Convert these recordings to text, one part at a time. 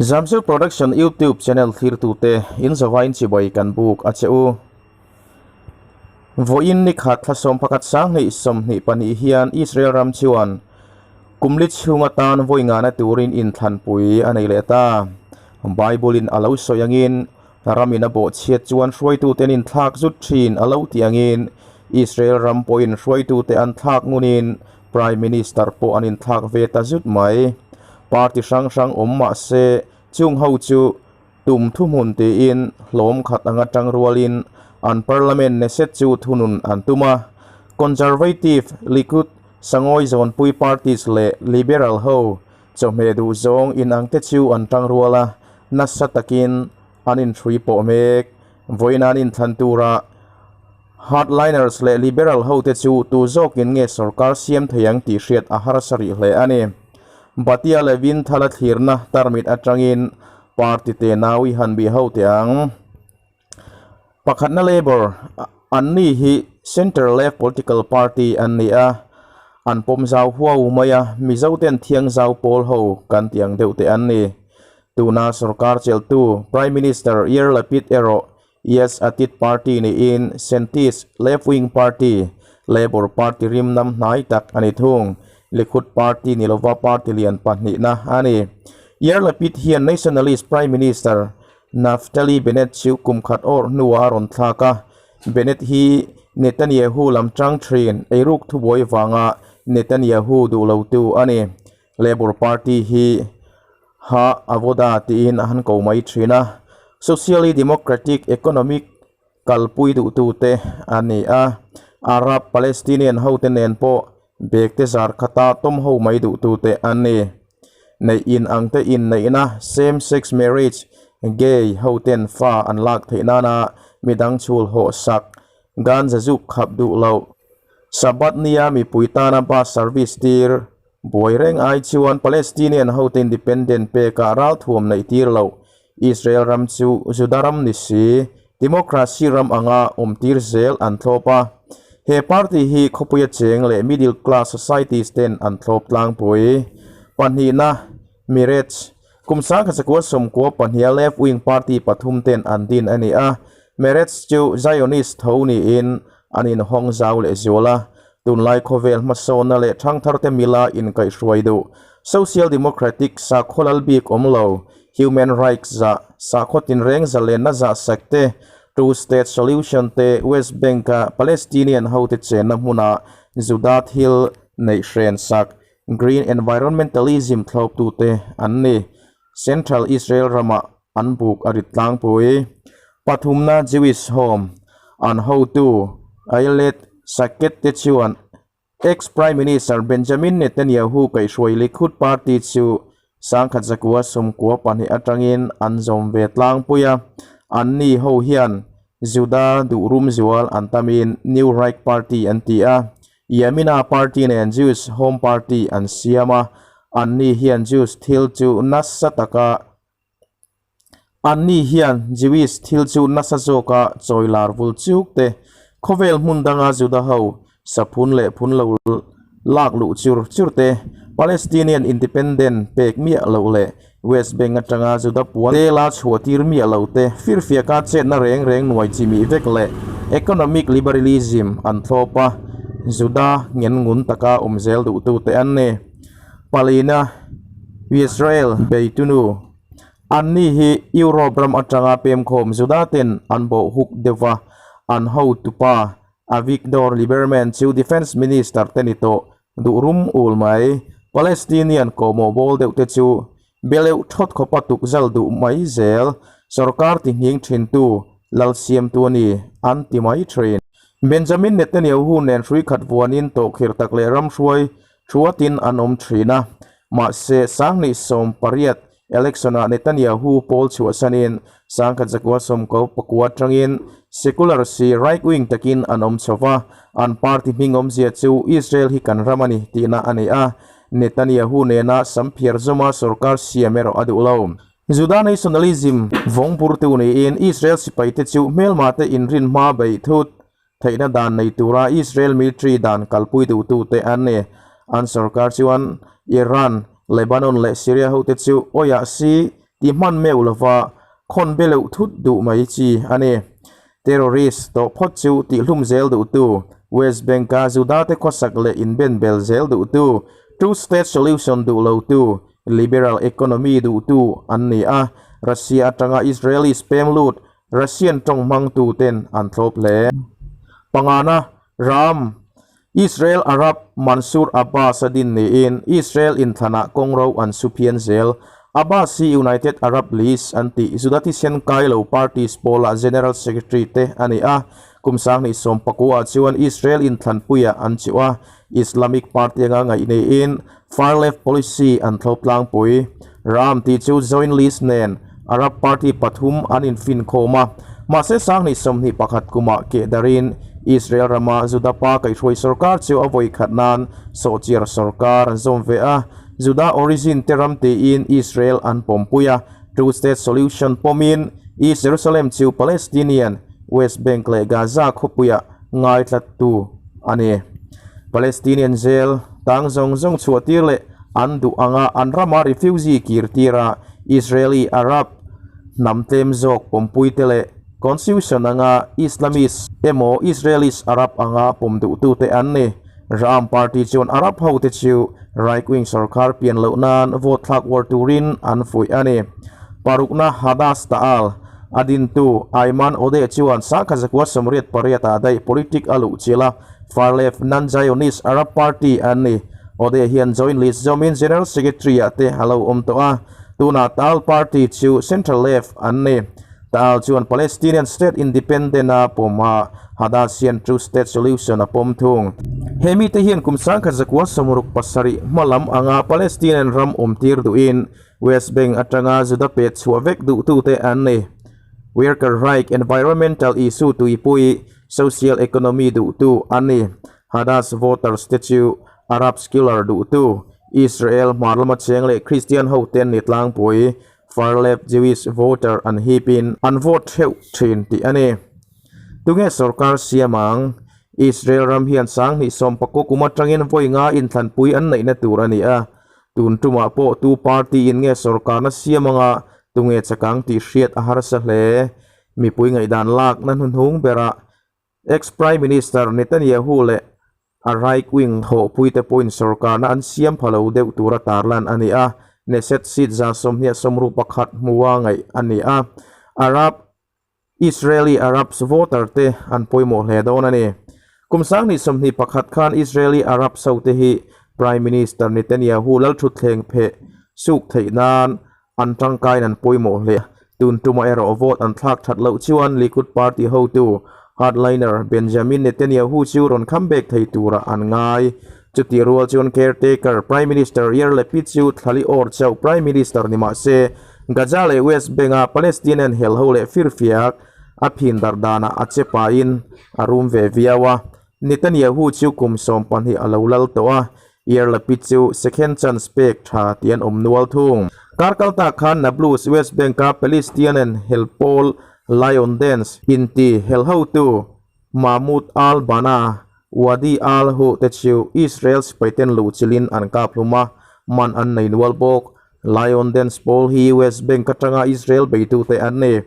Zamzir Production YouTube channel thlirtute in zavain chibai kan buk a che u. Vawiin ni khat thla sawmpakhat sanghnih 22 hian Israel ram chuan kumli chhung atan vawi ngana turin inthlanpui a nei leh ta. Bible in a lo sawi angin ramin a bawhchhiat chuan hruaitute an inthlak zut thin a lo tih angin Israel ram pawhin hruaitute an thlak ngunin Prime Minister pawh an inthlak ve ta zut mai. Party hrang hrang awm mah se chung ho chu tum thuhmun tiin hlawm khat anga tang rualin an Parliament Knesset chu thunun an tum a. Conservative, Likud, Sangawi zawnpui parties leh Liberal ho chawhmeh duh zawng inang te chu an tang rual a, nasa takin an inhrui pawh mek. Vawiin an inthlan tura Hardliners leh Liberal hote chu tu zawkin nge sorkar siam thei ang tih hriat a harsa rih hle a ni. Batia leh Vinthala thlirna tarmit atangin party te nau i han bih ho teh ang. Pakhatna Labour, Anni hi centre left political party an ni a, an pawm zau huau mai a, Mizoten thiang zau pawl ho kan tih ang deuh te an ni. Tuna sorkar chelhtu Prime Minister Yair Lapid erawh Yesh Atid party niin centrist left-wing party, Labour Party rim nam hnai tak a ni thung. Likud party ni lova party lian pahnihna a ni. Yair Lapid hian nationalist Prime Minister Naftali Bennett chu kum khat awrh hnuah a rawn thlak a. Bennett hi Netanyahu lam tang thin eiruk thubuai vanga Netanyahu duh lotu a ni. Labour Party hi Ha Avoda tiin a han ko mai thin a, Socially Democratic Economic kalpui duhtute a ni a, Arab Palestinian hote nen pawh bag te zar khata tawm ho mai duhtute an ni. Neih in ang te inneihna, same sex marriage, gay hoten fa an lak theih nana midang chhul hawh sak, ganja zuk khap duh loh, Sabbath nia mipui tana bus service tir, Buai reng ai chuan Palestinian hote independent pekah ralthuam neih tir loh. Israel ram chu Juda ram ni si, democracy ram anga awm tir zel an thlawp a. He party hi khawpuia cheng leh middle class societies ten an thlawp tlangpui. Pahnihna, Meretz, kum 1992 a left wing party pathum ten an din a ni a. Meretz chu Zionist tho niin an inhawng zau leh zual a. Tunlai khawvel hmasawnna leh thangtharte mila inkaihhruai duh, Social Democratic sakhaw lal bik awm lo, Human Rights zah, sakhaw tinreng zalenna zah sak te, Two State Solution te West Bank-a Palestinian hote chenna hmuna Juda thil neih hren sak, Green Environmentalism thlawptute an ni. Central Israel ramah an buk a rit tlangpui. Pathumna Jewish Home an hotu Ayelet Shaked te chuan ex-Prime Minister Benjamin Netanyahu kaihhruai Likud party chu 1992 atangin an zawm ve tlangpui a, anni ho hian Juda duhrum zual an tamin New Right Party an ti a, Yamina party nen Jewish Home Party an siam a, anni hian Jews thil chu nasa taka Anni hian Jewish thil chu nasa zawka chawi lar vul chuk te, khawvel hmun danga Juda ho saphun leh phun lo lak luh chur chur te, Palestinian independent pek miah loh leh West Bank atanga Juda puan te la chhuah tir miah lo te, firfiaka chetna reng reng nuai chimih vek leh economic liberalism an thlawp a, Juda ngen ngun taka awm zel duhtute an ni. Palina, Israel beitunu. Anni hi Europe ram atanga pemkhawm Juda ten an bawh huk deuh va, an hotupa Avigdor Lieberman chu Defence Minister te ni tawh duh rum ul mai. Palestinian kawhmawh bawl deuh te chu beleuh thawt khawpa tukzal duh mai zel sorkar ti nghing thintu lal siamtu a ni an ti mai thin. Benjamin Netanyahu nen hrui khat vuanin tawhkhirh tak leh ramhruai Thuatin an awm thin a, mahse 2018 election-ah Netanyahu pawl chhuahsanin 1999 atangin secular si right-wing takin an awm chho va, an party hming awmzia chu Israel hi kan ram a ni tihna a ni a, Netanyahu nena samphiar zawma sorkar siam erawh a duh lo. Juda nationalism vawng burtu niin Israel sipaite chu hmelmate inrin hma beih thut Theihna dan nei tura Israel military dan kalpui duhtute an ni. An sorkar chuan Iran, Lebanon leh Syria hote chu awiah si Ti hman meuh lova khawn be leuh thut duh mai chi a ni. Terrorist tawh phawt chu tihhlum zel duhtu, West Bank-a Judate khawsak leh inben bel zel duhtu, two-state solution duh lotu, liberal economy duhtu an ni a. Russia atanga Israelis pem lut, Russian tawng hmangtuten an thlawp hle. Pangana, Ram, Israel Arab Mansour Abbas a din niin Israel inthlanah kawngro an su phian zel. Abbas hi United Arab List an tih Juda thisen kai lo parties pawlah General Secretary te a ni a. Kum sanghnih sawmpakua chuan Israel inthlanpuiah an chuh a, Islamic party anga ngaih niin far left policy an thlawp tlangpui. Ram tih chu Joint List nen Arab party pathum an infinkhawm a, mahse 2021 kumah keh darin Israel rama Juda pa kaihhruai sorkar chu a vawi khat nan sawhchiar sorkar an zawm ve a, Juda origin te ram tiin Israel an pawmpui a, two state solution pawmin East Jerusalem chu Palestinian West Bank leh Gaza khawpuiah ngaithlattu a ni. Palestinian jail tang zawng zawng chhuahtir leh an duh anga an rama refugee kirtir a Israeli Arab hnam tlem zawk pawmpuite leh constitution anga Islamist emaw Israelis Arab anga pawm duhtute an ni. Ra'am party chuan Arab hote chu right wing sorkar pian loh nan vote thlak uar turin an fuih a ni. Parukna Hadash Ta'al a dintu Ayman Odeh chuan sangkhat zakua 88 ah daih politic a luh chilh a, far left non-Zionist Arab party an ni. Odeh hian joint list zawmin General Secretary ah te a lo awm tawh a, tunah Ta'al party chu central left an ni. Ta'al chuan Palestinian state independent a pawm a, Hadash hian two state solution a pawm thung. He mite hian kum 1967 hma lam anga Palestinian ram awmtir duhin West Bank atanga Juda pet chhuah vek duhtute an ni. Worker right, environmental issue tuipui, social economy duhtu an ni. Hadash voters te chu Arab secular duhtu, Israel hmar lama cheng leh Christian hote an ni tlangpui. Far left Jewish voter an hipin an vote theuh thin tih a ni. Tunge sorkar siam ang? Israel ram hian 2019 kum atangin vawi nga inthlanpui an neihna tur a ni a. Tun tumah pawh tu party in nge sorkarna siam anga tunge chakang tih hriat a harsa hle. Mipui ngaihdan lakna hnuhnung berah Ex-Prime Minister Netanyahu leh a right wing thawhpuite pawhin sorkarna an siam pha lo deuh tura tarlan a ni a, Knesset seat 121 hmua ngaih a ni a. Arab Israeli Arabs voter te an pawimawh hle dawn a ni. Kum 2021 khan Israeli Arabs hote hi Prime Minister Netanyahu lalthutthleng pheh suk theih nan an tangkaiin an pawimawh hle. Tun tumah erawh vote an thlak that loh chuan Likud party hotu hardliner Benjamin Netanyahu chu rawn comeback thei turah an ngai. Chutih rual chuan caretaker Prime Minister Yair Lapid chu thlali awr chauh Prime Minister ni mah se, Gaza leh West Bank-a Palestinian hel ho leh firfiak a phin darh danah a che pahin a rum ve viau a. Netanyahu chu kum 12 a lo lal tawh a, Yair Lapid chu second chance pek tha tih an awm nual thung. Kar kal tak khan Nablus, West Bank-a Palestinian hel pawl Lion Dance inti hel hotu Mahmoud al-Banna, Wadi al-Hu te chu Israel sipaiten luhchilhin an kap hlum a, man an nei nual bawk. Lion Dance pawl hi West Bank atanga Israel beitute an ni.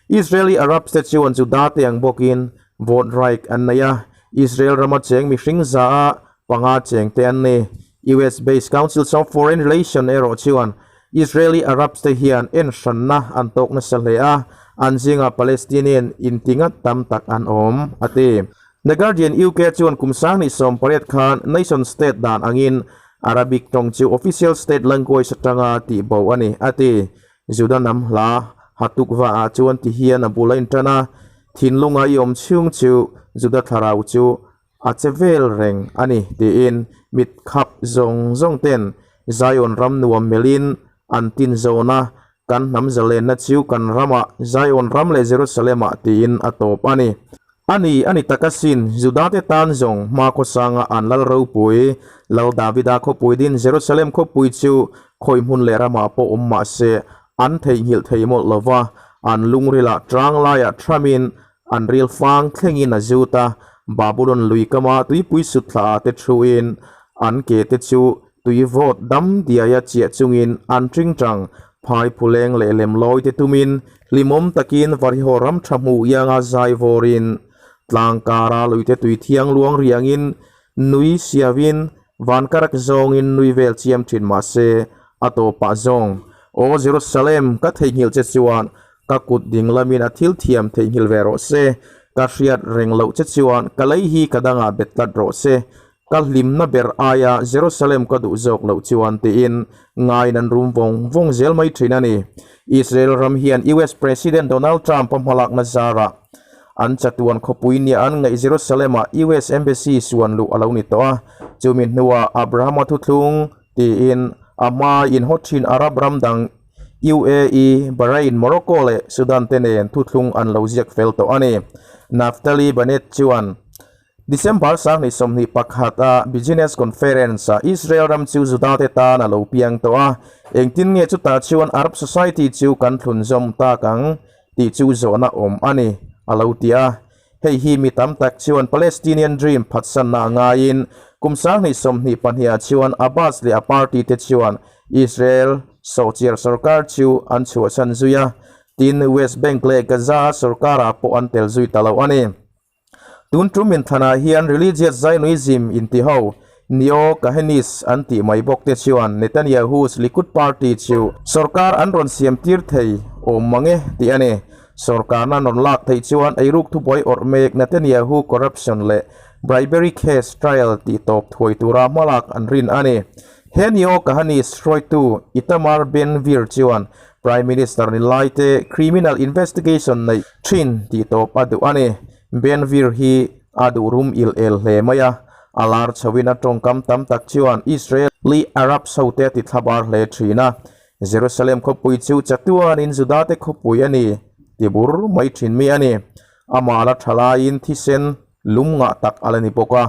Israeli Arabs te chuan Juda te ang bawkin vote right an nei a, Israel rama cheng mihring za a panga cheng te an ni. US based Council of Foreign Relations erawh chuan Israeli Arabs te hian en hranna an tawk nasa hle a, an zingah Palestinian inti ngat tam tak an awm, a ti. The Guardian UK chuan kum 2018 khan nation state dan angin Arabic tawng chu official state language atanga tihbo a ni, a ti. Juda hnam hla Hatukva ah chuan ti hian a bul a intan a, Thinlunga i awm chhung chu Juda thlarau chu a che vel reng a ni tiin mit khap zawng zawng ten Zion ram nuam melhin an tin zawn a, kan hnam zalenna chu kan ramah Zion ram leh Jerusalem ah tiin a tawp a ni. A ni, a ni tak asin, Judate tan zawng hma khawsanga an lal ropui, Lal Davida khawpui din Jerusalem khawpui chu khawi hmun leh ramah pawh awm mah se an theihnghilh thei mawlh lo va, an lungrilah tang laiah thamin An ril fang thlengin a zut a, Babulon lui kama tuipui sut thla ah te thuin an ke te chu tui vawt dam diaia chiah chungin an ṭingṭang. Phai phuleng leh lemlawi te tumin hlimawm takin Varihaw ram tha hmuh ianga zai vawrin tlang kara luite tui thiang luang riangin nui siavin van karak zawngin nui vel chiam thin mahse a tawpah zawng Aw Jerusalem ka theihnghilh che chuan ka kut ding lamin a thil thiam theihnghilh ve rawh se, ka hriat reng loh che chuan ka lei hi ka dangah bet tlat rawh se, Ka hlimna ber aia Jerusalem ka duh zawk loh chuan tiin ngaiin an rum vawng vawng zel mai thin a ni. Israel ram hian US President Donald Trump-a hmalakna zarah an chatuan khawpui nia an ngaih Jerusalem-ah US Embassy suan luh a lo ni tawh a. Chumi hnuah Abraham-a thuthlung tiin a hma inhaw thin Arab ram dang UAE, Bahrain, Morocco leh Sudan te nen thuthlung an lo ziak fel tawh a ni. Naftali Bennett chuan December 2021 a Business Conference ah Israel ram chu Juda te tan a lo piang tawh a, engtin nge chutah chuan Arab society chu kan thlunzawm tak ang tih chu zawhna awm a ni, a lo ti a. Hei hi mi tam tak chuan Palestinian Dream phatsanna a ngaiin kum 2022 ah chuan Abbas leh a party te chuan Israel sawhchiar sorkar chu an chhuahsan zui a, tin West Bank leh Gaza a sorkarah pawh an tel zui ta lo a ni. Tun tum inthanah hian Religious Zionism inti ho, Neo Kahenists an tih mai bawk te chuan Netanyahu's Likud Party chu sorkar an rawn siam tir thei awm mang e tih a ni. Sorkarna an rawn lak theih chuan eiruk thubuai awrh mek Netanyahu corruption leh bribery case trial tih tawp thuai tura hmalak an rin a ni. He Neo Kahanist hruaitu Itamar Ben-Gvir chuan Prime Minister ni laite criminal investigation neih thin tih tawp a duh a ni. Ben-Gvir hi a duh rum il el hle mai a, a lar chhoin a tawngkam tam tak chuan Israeli Arabs hote a ti thlabar hle thin a. Jerusalem khawpui chu chatuanin Judate khawpui a ni ti bur mai thin mi a ni. Amah la tha laiin thisen lum ngah tak a la ni bawk a.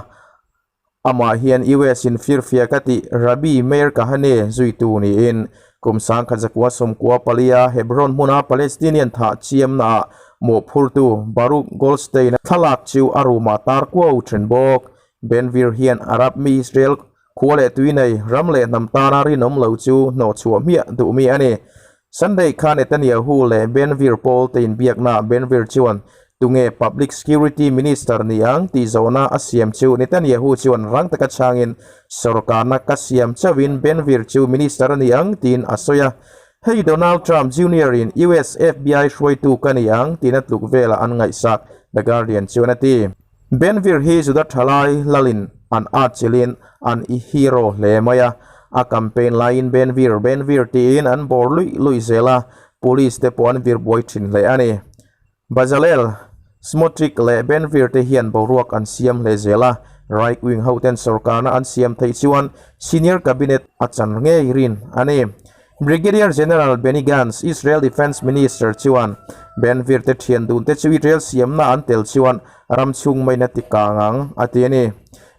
Amah hian US in firfiak a tih Rabbi Meir Kahane zuitu niin kum 1994 Hebron hmuna Palestinian thah chiamnaah mawhphurtu Baruch Goldstein-a thlalak chu a room-ah tar kuau then bawk. Ben-Gvir hian Arab mi Israel khua leh tui nei ram leh hnam tana rinawm lo chu hnawhchhuah hmiah duh mi a ni. Sunday khan Netanyahu leh Ben-Gvir pawl te inbiaknaah Ben-Gvir chuan tunge Public Security Minister ni ang tih zawhna a siam chu Netanyahu chuan rang taka chhangin sorkarna ka siam chauhin Ben-Gvir chu Minister a ni ang tiin a sawi a. Hei Donald Trump Junior in US FBI hruaitu ka ni ang tiin a tluk velah an ngaihsak, The Guardian chuan a ti. Ben-Gvir hi Juda thalai lalin an atchilhin an i hero hle mai a, a campaign laiin Ben-Gvir, Ben-Gvir tiin an bawr luih luih zel a, police te pawh an vir buai thin hle a ni. Bezalel, Smotrich leh Ben-Gvir te hian boruak an siam hle zel a, right wing hoten sorkarna an siam theih chuan senior cabinet a chan ngei rin a ni. Brigadier General Benny Gantz, Israel Defence Minister chuan Ben-Gvir te thian dun te chu Israel siamna an tel chuan ram chhung main a ti kang ang, a ti a ni.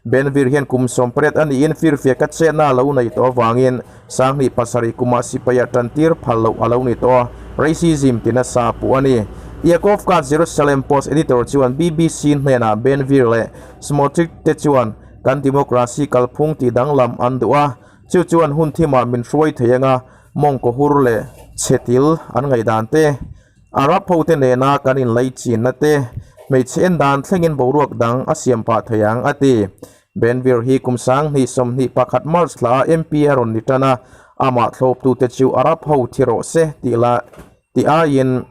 Ben-Gvir hian kum 18 a niin firfiak a chetna a lo nei tawh avangin 2007 kumah sipai a tantir phal loh a lo ni tawh a, racism ti nasa a puh a ni. Yaakov Katz Jerusalem Post editor chuan BBC hnenah Ben-Gvir leh Smotrich te chuan kan democracy kalphung tih danglam an duh a, Chu chuan hun thimah min hruai thei anga mawngkaw hur leh chhe til an ngaihdan te, Arab hote nena kan inlei chinna te, hmeichhe en dan thlengin boruak dang a siam pah thei ang, a ti. Ben-Gvir hi kum 2021 March thla ah MP a rawn ni tan a, amah thlawptute chu Arab ho thi rawh se tih la tih aiin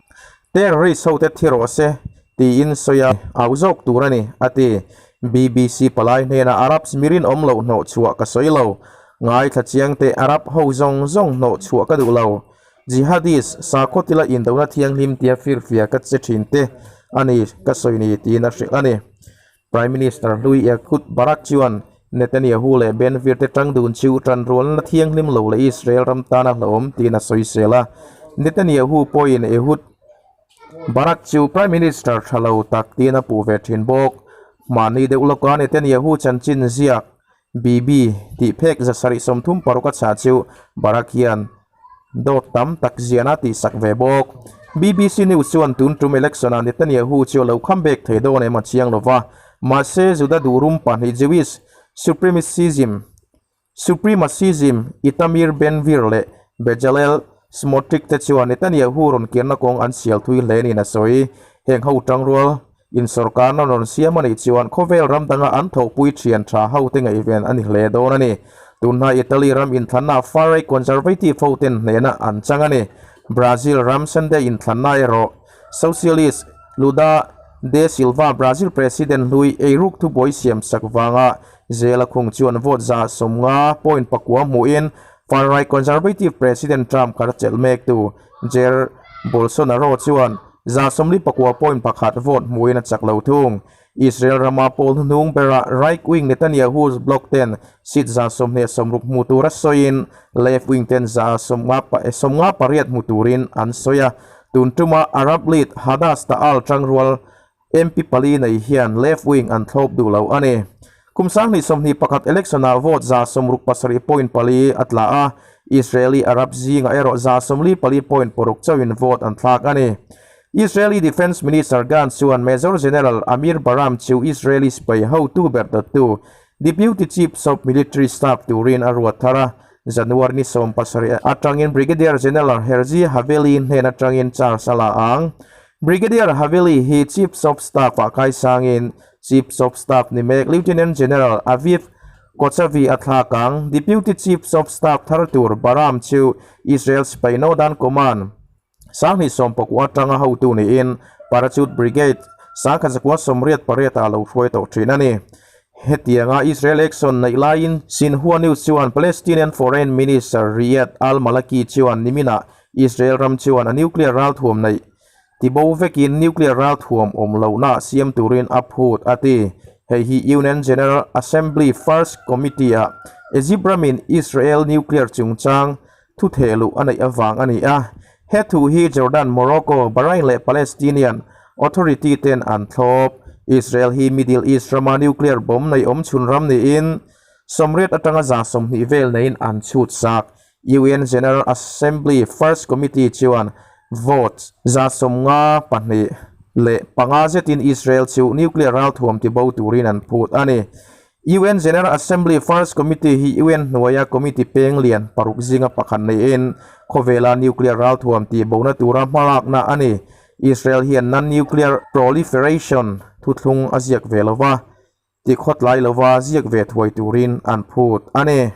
terrorist hote thi rawh se tiin sawi a au zawk tur a ni, a ti. BBC palai hnenah Arabs mirin awm loh hnawh chhuah ka sawi lo. Ngaithla chiang teh Arab ho zawng zawng hnawh chhuah ka duh lo. Jihadist, sakhaw tila indona thianghlim tia firfia ka che thin te a ni ka sawi ni tiin a hrilh a ni. Prime Minister hlui Ehud Barak chuan Netanyahu leh Ben-Gvir te tang dun chu tanrualna thianghlim lo leh Israel ram tana hlauhawm tiin a sawisel a. Netanyahu pawhin Ehud Barak chu Prime Minister tha lo tak tiin a puh ve thin bawk. Mahni deuh lawka Netanyahu chanchin ziak Bibi tih phek 736 a chhah chu Barak hian dawt tam tak ziahna tihsak ve bawk. BBC News chuan tun tum election-ah Netanyahu chu a lo comeback thei dawn em a chiang lo va, mahse Juda duhrum pahnih Jewish supremacism, Supremacism, Itamir Ben-Gvir leh Bezalel Smotrich te chuan Netanyahu rawn kirna kawng an sial thui hle niin a sawi. Heng ho tangrual in sorkarna rawn siam a nih chuan khawvel ram danga an thawhpui thian tha hote ngaihven a ni hle dawn a ni. Tunhna Italy ram inthlanna far-right conservative hoten hnehna an chang a ni. Brazil ram Sunday inthlanna erawh Socialist Luda de Silva Brazil President hlui eiruk thubuai siam sak vanga Zela khung chuan vote 150.9 hmuhin far-right conservative President Trump kar chelh mektu Jair Bolsonaro chuan 49.1 vote hmuhin a chak lo thung. Israel rama pawl hnuhnung berah right-wing Netanyahu's bloc ten seat 160 hmu tura sawiin left-wing ten 158 hmu turin an sawi a. Tun tuma Arab lead Hadash Ta'al tangrual MP pali nei hian left-wing an thlawp duh lo a ni. Kum 2021 election-ah vote 67.4 a tla a, Israeli Arab zingah erawh 44.6 chauhin vote an thlak a ni. Israeli Defence Minister Gantz chuan Major General Amir Baram chu Israeli sipai hotu ber dawttu Deputy Chiefs of Military Staff turin a ruat thar a, January ni 17 atangin Brigadier General Herzi Haveli hnen atangin charge a la ang. Brigadier Haveli hi Chiefs of Staff-ah kaisangin Chiefs of Staff ni mek Lieutenant General Aviv Kochavi a thlak ang. Deputy Chiefs of Staff thar tur Baram chu Israel sipai Northern Command 2019 atanga hotu niin Parachute Brigade 1988 ah lo hruai tawh thin a ni. Hetianga Israel action neih laiin Xinhua News chuan Palestinian Foreign Minister Riyad al-Maliki chuan niminah Israel ram chuan a nuclear ralthuam neih tibo vekin nuclear ralthuam awm lohna siam turin a phut a ti. Hei hi UN General Assembly First Committee-ah Egypt ramin Israel nuclear chungchang Thu thehluh a neih avang a ni a, he thu hi Jordan, Morocco, Bahrain leh Palestinian Authority ten an thlawp. Israel hi Middle East rama nuclear bomb nei awm chhun ram niin 80 atanga 120 vel neiin an chhut sak. UN General Assembly First Committee chuan vote 52 leh 5 zetin Israel chu nuclear ralthuam tibo turin an phut a ni. UN General Assembly First Committee hi UN hnuaia committee peng lian paruk zinga pakhat neiin khawvela nuclear ralthuam tih bona tura hmalakna a ni. Israel hian non-nuclear proliferation thuthlung a ziak ve lova, tikhawtlai lova ziak ve thuai turin an phut a ni.